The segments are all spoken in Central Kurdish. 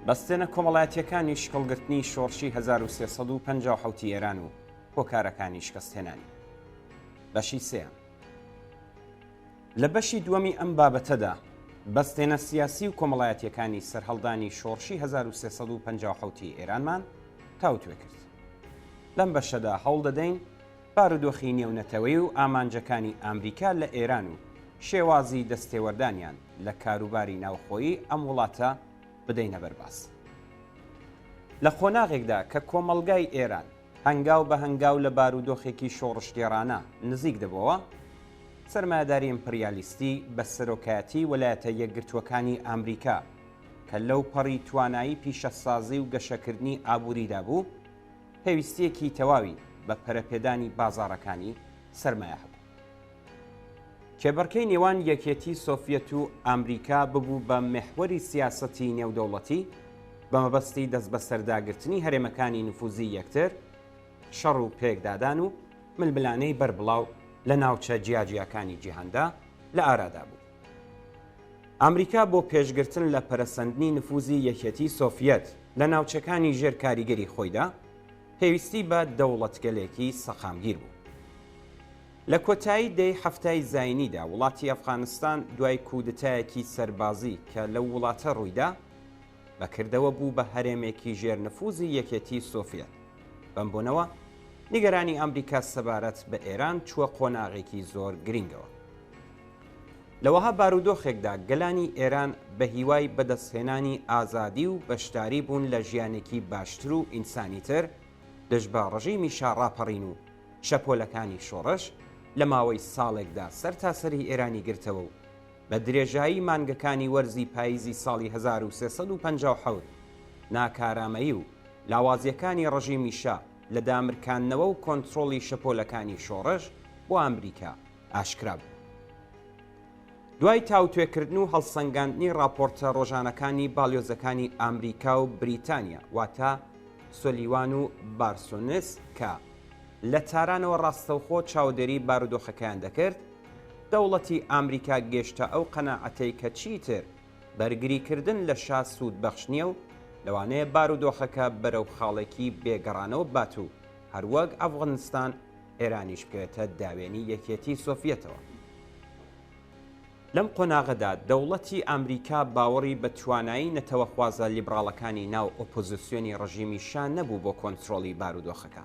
بەستێنە کۆمەڵایەتییەکانی شکڵگرتنی شۆڕشی 1357 ی ئێران و هۆکارەکانی شکستهێنانی. بەشی سێیەم. لە بەشی دووەمی ئەم بابەتەدا، بەستێنە سیاسی و کۆمەڵایەتییەکانی سەرهەڵدانی شۆڕشی 1357 ی ئێرانمان تاوتوێ کرد. لەم بەشەدا هەوڵ دەدەین بارودۆخی نێونەتەوەیی و ئامانجەکانی ئامریکا لە ئێران و شێوازی دەستێوەردانیان لە کاروباری ناوخۆیی ئەم وڵاتە بدەینە بەر باس. لە قۆناغێکدا کە کۆمەڵگای ئێران هەنگاو بە هەنگاو لە بارودۆخێکی شۆڕشگێڕانە نزیک دەبۆوە، سەرمایەداری ئیمپریالیستی بە سەرۆکایەتی وەلایەتە یەکگرتووەکانی ئامریکا کە لەو پەڕی توانایی پیشەسازی و گەشەکردنی ئابووریدا بوو، پێویستییەکی تەواوی بە پەرەپێدانی بازاڕەکانی سەرمایە هەبوو. کێبڕکێی نێوان یەکێتی سۆفیەت و ئامریکا ببوو بە مێحوەری سیاسەتی نێودەوڵەتی بە مەبەستی دەستبەسەرداگرتنی هەرێمەکانی نفوزی یەکتر، شەڕ و پێکدادان و ململانێی بەربڵاو لە ناوچە جیاجیاکانی جیهاندا لە ئارادا بوو. ئامریکا بۆ پێشگرتن لە پەرەسەندنی نفوزی یەکێتی سۆفیەت لە ناوچەکانی ژێر کاریگەری خۆیدا، پێویستی بە دەوڵەتگەلێکی سەقامگیر بوو. لە کۆتایی دەی حەفتای زاینیدا وڵاتی ئەفغانستان دوای کودتایەکی سەربازی کە لەو وڵاتە ڕوویدا، بە کردەوە بوو بە هەرێمێکی ژێر نفوزی یەکێتی سۆفیەت. بەم بۆنەوە نیگەرانی ئامریکا سەبارەت بە ئێران چووە قۆناغێکی زۆر گرینگەوە. لە وەها بارودۆخێکدا گەلانی ئێران بە هیوای بەدەستهێنانی ئازادی و بەشداری بوون لە ژیانێکی باشتر و ئینسانیتر دژ بە ڕژیمی شا ڕاپەڕین و شەپۆلەکانی شۆڕش لە ماوەی ساڵێکدا سەرتاسەری ئێرانی گرتەوە و بە درێژایی مانگەکانی وەرزی پاییزی ساڵی 1357 ناکارامەیی و لاوازییەکانی ڕژیمی شا لە دامرکاندنەوە و کۆنترۆڵی شەپۆلەکانی شۆڕش بۆ ئامریکا ئاشکرا بوو. دوای تاوتوێکردن و هەڵسەنگاندنی ڕاپۆڕتە ڕۆژانەکانی باڵیۆزەکانی ئامریکا و بریتانیا واتە سۆلیوان و بارسۆنس کە لە تارانەوە ڕاستەوخۆ چاودێری بارودۆخەکەیان دەکرد، دەوڵەتی ئامریکا گێشتە ئەو قەناعەتەی کە چیتر بەرگریکردن لە شا سوودبەخش نییە و لەوانەیە بارودۆخەکە بەرەو خاڵێکی بێ گەڕانەوە ببات و هەروەک ئەفغنستان ئێرانیش بکەوێتە داوێنی یەکێتی سۆفیەتەوە. لەم قۆناغەدا دەوڵەتی ئامریکا باوەڕی بە توانایی نەتەوەخوازە لیبڕاڵەکانی ناو ئۆپۆزیسیۆنی ڕژیمی شا نەبوو بۆ کۆنترۆڵی بارودۆخەکە.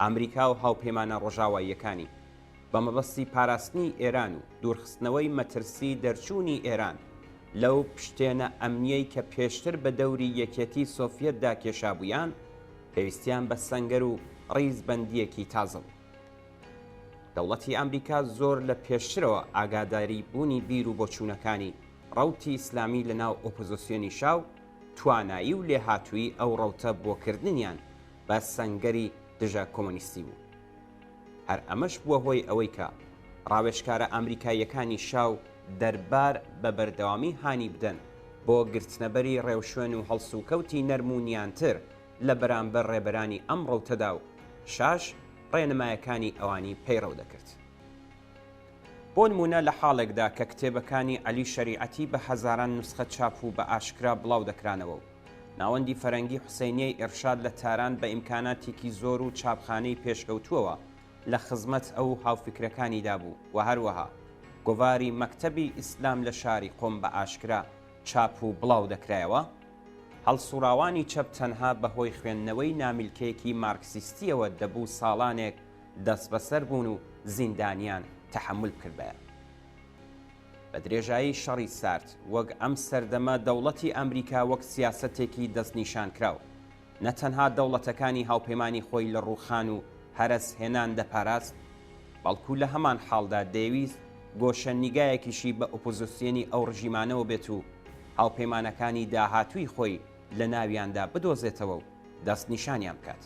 ئامریکا و هاوپەیمانە ڕۆژاواییەکانی بە مەبەستی پاراستنی ئێران و دوورخستنەوەی مەترسی دەرچوونی ئێران لەو پشتێنە ئەمنییەی کە پێشتر بە دەوری یەکێتی سۆفیەتدا کێشابوویان، پێویستیان بە سەنگەر و ڕیزبەندییەکی تازە بوو. دەوڵەتی ئامریکا زۆر لە پێشترەوە ئاگاداری بوونی بیر و بۆچوونەکانی ڕەوتی ئیسلامی لە ناو ئۆپۆزیسیۆنی شا و توانایی و لێهاتوویی ئەو ڕەوتە بۆ کردنیان بە سەنگەری دژە کۆمۆنیستی بوو. هەر ئەمەش بووە هۆی ئەوەی کە ڕاوێژکارە ئامریکاییەکانی شا و دەربار بە بەردەوامی هانی بدەن بۆ گرتنەبەری ڕێوشوێن و هەڵسوکەوتی نەرم و نیانتر لە بەرامبەر ڕێبەرانی ئەم ڕەوتەدا و شاش ڕێنمایەکانی ئەوانی پەیڕەو دەکرد. بۆ نموونە لە حاڵێکدا کە کتێبەکانی عەلی شەریعەتی بە هەزاران نوسخە چاپ و بە ئاشکرا بڵاو دەکرانەوە و ناوەندی فەرەنگی حوسەینیەی ئیڕشاد لە تاران بە ئیمکاناتێکی زۆر و چاپخانەی پێشکەوتووەوە لە خزمەت ئەو و هاوفیکرەکانیدا بوو و هەروەها گۆڤاری مەکتەبی ئیسلام لە شاری قوم بە ئاشکرا چاپ و بڵاو دەکرایەوە، هەڵسوڕاوانی چەپ تەنها بە هۆی خوێندنەوەی نامیلکەیەکی مارکسیستییەوە دەبوو ساڵانێک دەستبەسەر بوون و زیندانیان تەحەمول بکردبایە. بە درێژایی شەڕی سارد وەک ئەم سەردەمە دەوڵەتی ئەمریکا وەک سیاسەتێکی دەستنیشانکراو نە تەنها دەوڵەتەکانی هاوپەیمانی خۆی لە ڕووخان و هەرەس هێنان دەپاراست بەڵکو لە هەمان حاڵدا دەیەویست گۆشە نیگایەکیشی بە ئۆپۆزسیۆنی ئەو ڕژیمانەوە بێت و هاوپەیمانەکانی داهاتووی خۆی لە ناویاندا بدۆزێتەوە و دەستنیشانیان بکات.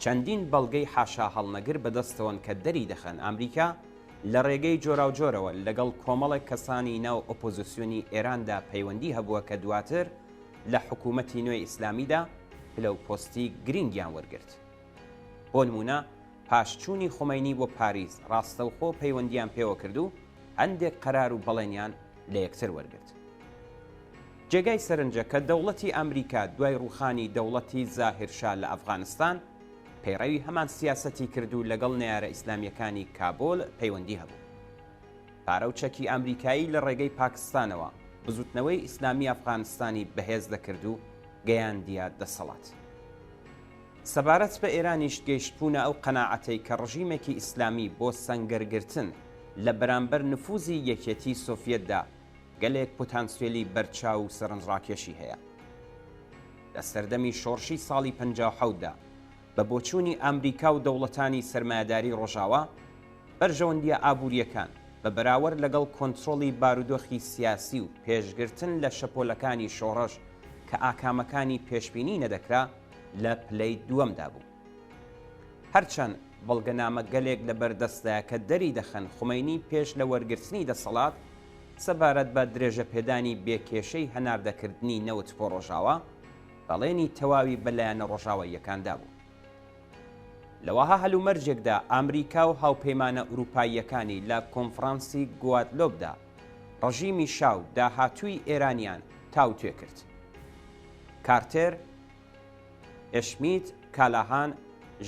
چەندین بەڵگەی حاشاهەڵنەگر بەدەستەوەن کە دەریدەخەن ئامریکا لە ڕێگەی جۆراوجۆرەوە لەگەڵ کۆمەڵێک کەسانی ناو ئۆپۆزسیۆنی ئێراندا پەیوەندی هەبووە کە دواتر لە حکوومەتی نوێی ئیسلامیدا پلە و پۆستی گرینگیان وەرگرت. بۆ نموونە پاش چوونی خومەینی بۆ پاریس ڕاستەوخۆ پەیوەندییان پێوە کرد و هەندێک قەرار و بەڵێنیان لە یەکتر وەرگرت. جێگای سەرنجە کە دەوڵەتی ئامریکا دوای ڕووخانی دەوڵەتی زاهیر شا لە ئەفغانستان، پەیڕەوی هەمان سیاسەتی کرد و لەگەڵ نەیارە ئیسلامییەکانی کابۆل پەیوەندی هەبوو. پارە و چەکی ئامریکایی لە ڕێگەی پاکستانەوە بزووتنەوەی ئیسلامی ئەفغانستانی بەهێز دەکرد و گەیاندیە دەسەڵات. سەبارەت بە ئێرانیش گەیشتبوونە ئەو قەناعەتەی کە ڕژیمێکی ئیسلامی بۆ سەنگەرگرتن لە بەرامبەر نفوزی یەکێتی سۆفیەتدا گەلێک پوتانسوێلی بەرچاو و سەرنجڕاکێشی هەیە. لە سەردەمی شۆڕشی ساڵی 57 دا بە بۆچوونی ئامریکا و دەوڵەتانی سەرمایەداری ڕۆژاوا، بەرژەوەندییە ئابوورییەکان بە بەراوەرد لەگەڵ کۆنترۆڵی بارودۆخی سیاسی و پێشگرتن لە شەپۆلەکانی شۆڕش کە ئاکامەکانی پێشبینی نەدەکرا، لە پلەی دووەمدا بوو. هەرچەند بەڵگەنامە گەلێک لە بەردەستدایە کە دەری دەخەن خومەینی پێش لە وەرگرتنی دەسەڵات سەبارەت بە درێژەپێدانی بێ کێشەی هەناردەکردنی نەوت بۆ ڕۆژاوا، بەڵێنی تەواوی بە لایەنە ڕۆژاواییەکان دابوو. لە وەها هەلومەرجێکدا ئامریکا و هاوپەیمانە ئورووپاییەکانی لە کۆنفڕانسی گوادلۆپدا ڕژیمی شا و داهاتووی ئێرانیان تاوتوێ کرد. کارتێر، ئێشمیت، کالاهان،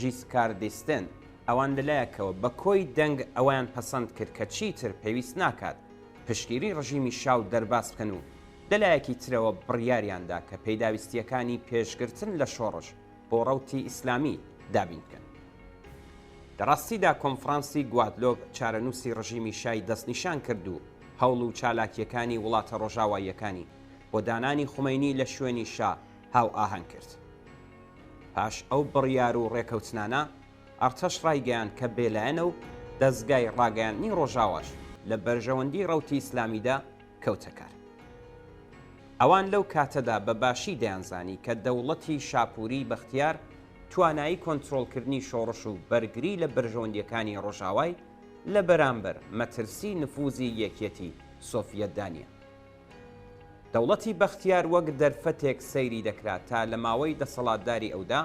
ژیسکاردیستن ئەوان لە لایەکەوە بە کۆی دەنگ ئەوەیان پەسەند کرد کە چیتر پێویست ناکات پشتگیری ڕژیمی شا و دەرباز بکەن و لە لایەکی ترەوە بڕیاریان دا کە پێداویستییەکانی پێشگرتن لە شۆڕش بۆ ڕەوتی ئیسلامی دابین بکەن. لە ڕاستیدا کۆنفڕانسی گوادلۆپ چارەنووسی ڕژیمی شای دەستنیشان کرد و هەوڵ و چالاکییەکانی وڵاتە ڕۆژاواییەکانی بۆ دانانی خومەینی لە شوێنی شا هاوئاهەنگ کرد. پاش ئەو بڕیار و ڕێکەوتنانە، ئەڕتەش ڕایگەیاند کە بێلایەنە و دەزگای ڕاگەیاندنی ڕۆژاواش لە بەرژەوەندی ڕەوتی ئیسلامیدا کەوتە کار. ئەوان لەو کاتەدا بە باشی دەیانزانی کە دەوڵەتی شاپووری بەختیار توانایی کۆنترۆڵکردنی شۆڕش و بەرگری لە بەرژەوەندییەکانی ڕۆژاوای لە بەرامبەر مەترسی نفوزی یەکیەتی سۆفیەتدا نییە. دەوڵەتی بەختیار وەک دەرفەتێک سەیری دەکرا تا لە ماوەی دەسەڵاتداری ئەودا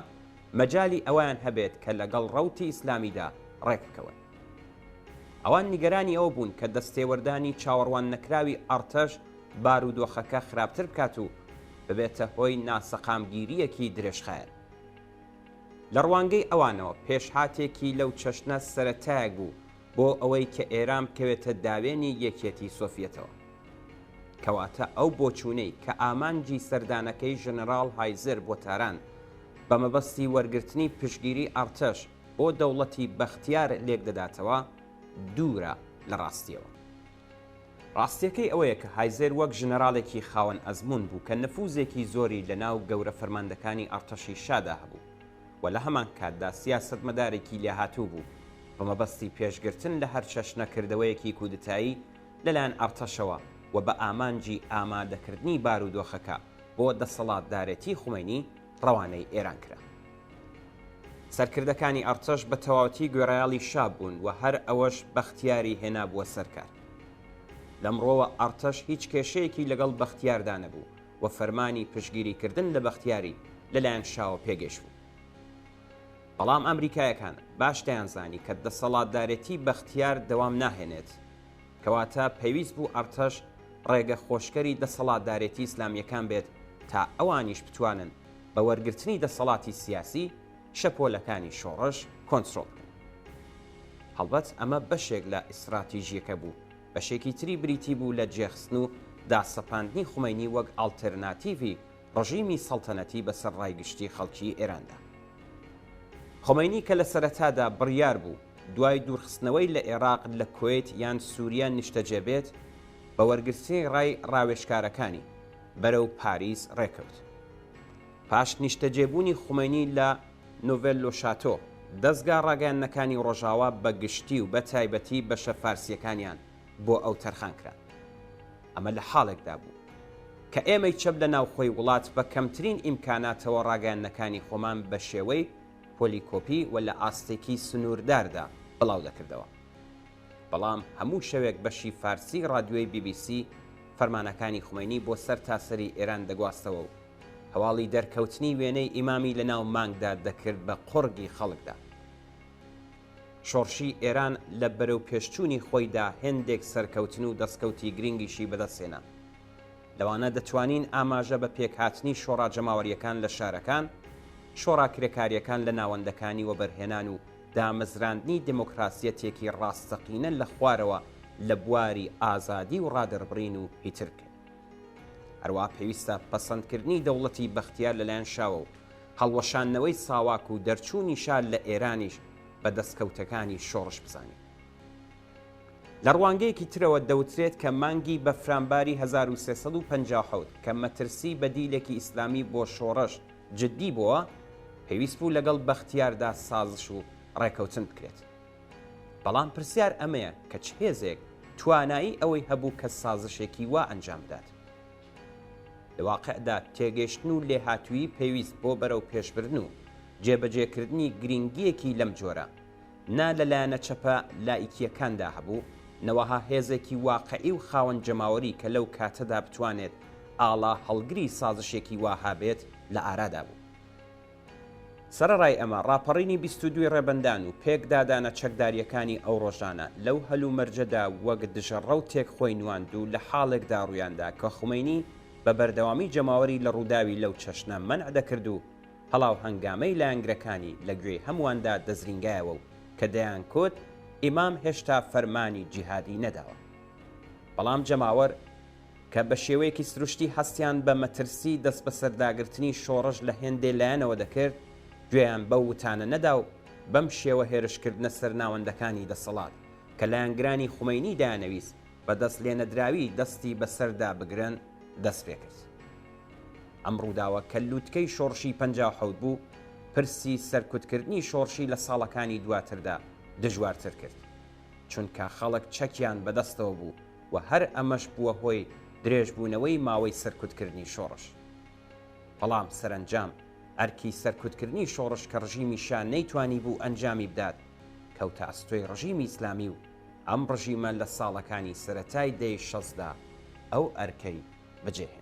مەجالی ئەوەیان هەبێت کە لەگەڵ ڕەوتی ئیسلامیدا ڕێک بکەون. ئەوان نیگەرانی ئەوە بوون کە دەستێوەردانی چاوەڕواننەکراوی ئەڕتەش بارودۆخەکە خراپتر بکات و ببێتە هۆی ناسەقامگیرییەکی درێژخایەن. لە ڕوانگەی ئەوانەوە پێشهاتێکی لەو چەشنە سەرەتایەک بوو بۆ ئەوەی کە ئێران بکەوێتە داوێنی یەکیەتی سۆفیەتەوە. کەواتە ئەو بۆچوونەی کە ئامانجی سەردانەکەی ژەنەراڵ هایزر بۆ تاران بە مەبەستی وەرگرتنی پشتگیری ئەڕتەش بۆ دەوڵەتی بەختیار لێکدەداتەوە، دوورە لە ڕاستییەوە. ڕاستییەکەی ئەوەیە کە هایزێر وەک ژنەراڵێکی خاوەن ئەزموون بوو کە نفوزێکی زۆری لە ناو گەورە فەرماندەکانی ئەڕتەشی شادا هەبوو و لە هەمان کاتدا سیاسەتمەدارێکی لێهاتوو بوو بە مەبەستی پێشگرتن لە هەرچەشنە کردەوەیەکی کودتایی لەلایەن ئەڕتەشەوە و بە ئامانجی ئامادەکردنی بارودۆخەکە بۆ دەسەڵاتدارێتی خومەینی ڕەوانەی ئێران کرا. سەرکردەکانی ئەڕتەش بە تەواوەتی گوێڕایەڵی شا بوون و هەر ئەوەش بەختیاری هێنابووە سەر کار. لەم ڕووەوە ئەڕتەش هیچ کێشەیەکی لەگەڵ بەختیاردا نەبوو و فەرمانی پشتگیریکردن لە بەختیاری لەلایەن شاوە پێگەیشتبوو. بەڵام ئەمریکایەکان باش دەیانزانی کە دەسەڵاتدارێتی بەختیار دەوام ناهێنێت، کەواتە پێویست بوو ئەڕتەش ڕێگە خۆشکەری دەسەڵاتدارێتی ئیسلامییەکان بێت تا ئەوانیش بتوانن بە وەرگرتنی دەسەڵاتی سیاسی شەپۆلەکانی شۆڕش کۆنترۆڵ بکەن. هەڵبەت ئەمە بەشێک لە ئیستڕاتیژییەکە بوو، بەشێکی تری بریتی بوو لە جێخستن و داسەپاندنی خومەینی وەک ئاڵتێرناتیڤی ڕژیمی سەڵتەنەتی بەسەر ڕای گشتی خەڵکی ئێراندا. خومەینی کە لە سەرەتادا بڕیار بوو دوای دوورخستنەوەی لە ئێراق لە کوەیت یان سوریە نیشتەجێ بێت، بە وەرگرتنی ڕای ڕاوێژکارەکانی، بەرەو پاریس ڕێکەوت. پاش نیشتەجێبوونی خومەینی لە نوڤێل لۆشاتۆ، دەزگا ڕاگەیاندنەکانی ڕۆژاوا بە گشتی و بە تایبەتی بەشە فارسییەکانیان بۆ ئەو تەرخان کران. ئەمە لە حاڵێکدا بوو، کە ئێمەی چەپ لە ناوخۆی وڵات بە کەمترین ئیمکاناتەوە ڕاگەیاندنەکانی خۆمان بە شێوەی پۆلیکۆپی و لە ئاستێکی سنوورداردا بڵاو دەکردەوە. بەڵام هەموو شەوێک بەشی فارسی ڕادیۆی بی بی سی فەرمانەکانی خومەینی بۆ سەرتاسەری ئێران دەگواستەوە و هەواڵی دەرکەوتنی وێنەی ئیمامی لە ناو مانگدا دەکرد بە قوڕگی خەڵکدا. شۆڕشی ئێران لە بەرەوپێشچوونی خۆیدا هێندێک سەرکەوتن و دەسکەوتی گرینگیشی بەدەست هێنا. لەوانە دەتوانین ئاماژە بە پێکهاتنی شۆڕا جەماوەرییەکان لە شارەکان، شۆڕا کرێکارییەکان لە ناوەندەکانی وەبەرهێنان و دامەزراندنی دێمۆکراسییەتێکی ڕاستەقینە لە خوارەوە لە بواری ئازادی و ڕادەربڕین و هیتر بکەین. هەروەها پێویستە پەسەندکردنی دەوڵەتی بەختیار لەلایەن شاوە و هەڵوەشاندنەوەی ساواک و دەرچوونی شا لە ئێرانیش بە دەستکەوتەکانی شۆڕش بزانین. لە ڕوانگەیەکی ترەوە دەوترێت کە مانگی بەفرانباری 1357 کە مەترسی بەدیلێکی ئیسلامی بۆ شۆڕش جددی بۆوە، پێویست بوو لەگەڵ بەختیاردا سازش و ڕێکەوتن بکرێت. بەڵام پرسیار ئەمەیە کە چ هێزێک توانایی ئەوەی هەبوو کە سازشێکی وا ئەنجام بدات؟ لە واقعدا تێگەیشتن و لێهاتوویی پێویست بۆ بەرەو پێشبردن و جێبەجێکردنی گرینگییەکی لەم جۆرە نە لە لایەنە چەپە لائیکییەکاندا هەبوو، نە وەها هێزێکی واقعی و خاوەن جەماوەری کە لەو کاتەدا بتوانێت ئاڵا هەڵگری سازشێکی واها بێت لە ئارادا بوو. سەرەڕای ئەمە، ڕاپەڕینی 22 ی ڕێبەندان و پێکدادانە چەکدارییەکانی ئەو ڕۆژانە لەو هەلومەرجەدا وەک دژە ڕەوتێک خۆی نواند و لە حاڵێکدا ڕوویاندا کە خومەینی بە بەردەوامی جەماوەری لە ڕووداوی لەو چەشنە مەنع دەکرد و هەڵاوهەنگامەی لایەنگرەکانی لە گوێی هەموواندا دەزرینگایەوە و کە دەیانکوت ئیمام هێشتا فەرمانی جیهادی نەداوە. بەڵام جەماوەر کە بە شێوەیەکی سروشتی هەستیان بە مەترسی دەستبەسەرداگرتنی شۆڕش لە هێندێ لایەنەوە دەکرد، گوێیان بەو وتانە نەدا و بەم شێوە هێرشکردنە سەر ناوەندەکانی دەسەڵات کە لایەنگرانی خومەینی دەیانەویست بە دەست لێنەدراوی دەستی بەسەردا بگرن دەستپێکرد. ئەم ڕووداوە کە لووتکەی شۆڕشی 57 بوو، پرسی سەرکوتکردنی شۆڕشی لە ساڵەکانی دواتردا دژوارتر کرد. چونکە خەڵک چەکیان بەدەستەوە بوو و هەر ئەمەش بووە هۆی درێژبوونەوەی ماوەی سەرکوتکردنی شۆڕش. بەڵام سەرەنجام ئەرکی سەرکوتکردنی شۆڕش کە ڕژیمی شا نەیتوانیبوو ئەنجامی بدات، کەوتە ئەستۆی ڕژیمی ئیسلامی و ئەم ڕژیمە لە ساڵەکانی سەرەتای دەیەی شەستدا ئەو ئەرکەی بەجێهێنا.